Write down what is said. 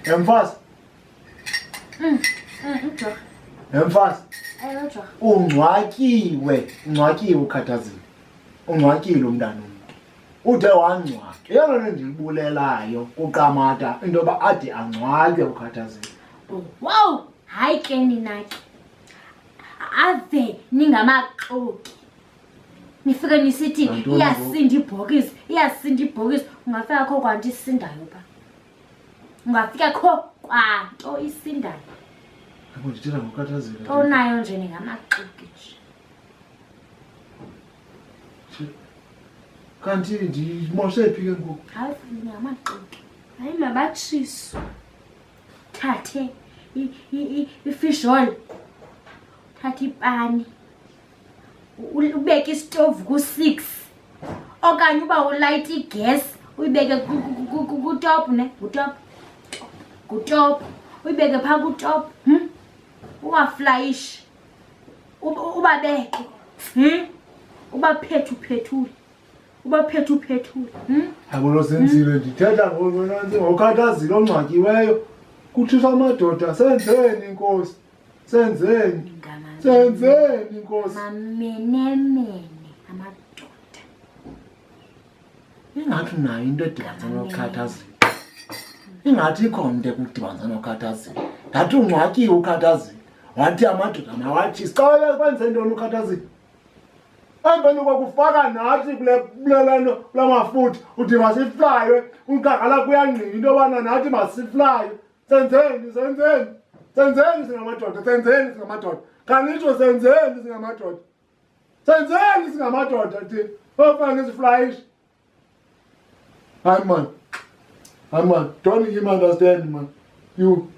Emfazi. Ujorha. Emfazi. Ewe, ujorha. Ungcwatyiwe, ungcwatyiwe ukhathazile. Ungcwatyile umntana omntu. Ude wangcwatywa. Eyona nto ndiyibulelayo kuQamata into yoba ade angcwatywe ukhathazile. Wow, hayi ke nina ke. Ave ningamaxoki. Nifike nisithi Nantoni iyasinda ibhokisi, iyasinda ibhokisi. Ungafika kho kwanto isindayo pha. Ungafika kho kwanto isindayo. Yabo ndithetha ngokhathazile. Onayo nje ningamaxoki nje. Kanti ndimoshe phi ke ngoku? Hayi ningamaxoki. Hayi mabatshiswe. Thathe i-fish roll. Thathe ipani. Ubeke isitovu ku-6 okanye uba ulayite igesi uyibeke kutop ne ngutop ngutop uyibeke phaa kutop, Uwaflayishe, ubabeke, Ubaphethuphethule, ubaphethuphethule, Yabo Nozenzile, ndithetha ngonantsi ngokhathazile ongcwatyiweyo. Kutshiswa amadoda, senzeni inkosi? Senzeni? Senzeni inkosi? Mamenemene amadoda. Ingathi unayo into edibanisa nokhathazile. Ingathi ikhona into ekudibanisa nokhathazile. Ngathi ungcwatyiwe ukhathazile. Wathi amadoda mawatshise. Xa kwenze ntoni ukhathazile? Emveni kokufaka nathi kule kule lento kula mafutha uthi masiflaywe, unkangala kuyangqina into yobana nathi masiflaywe. Senzeni, senzeni, senzeni singamadoda, senzeni singamadoda. Khanitsho senzeni singamadoda. Senzeni singamadoda thina. Ofana nisiflayishe. Hayi man. Hayi man, don't even understand man. You.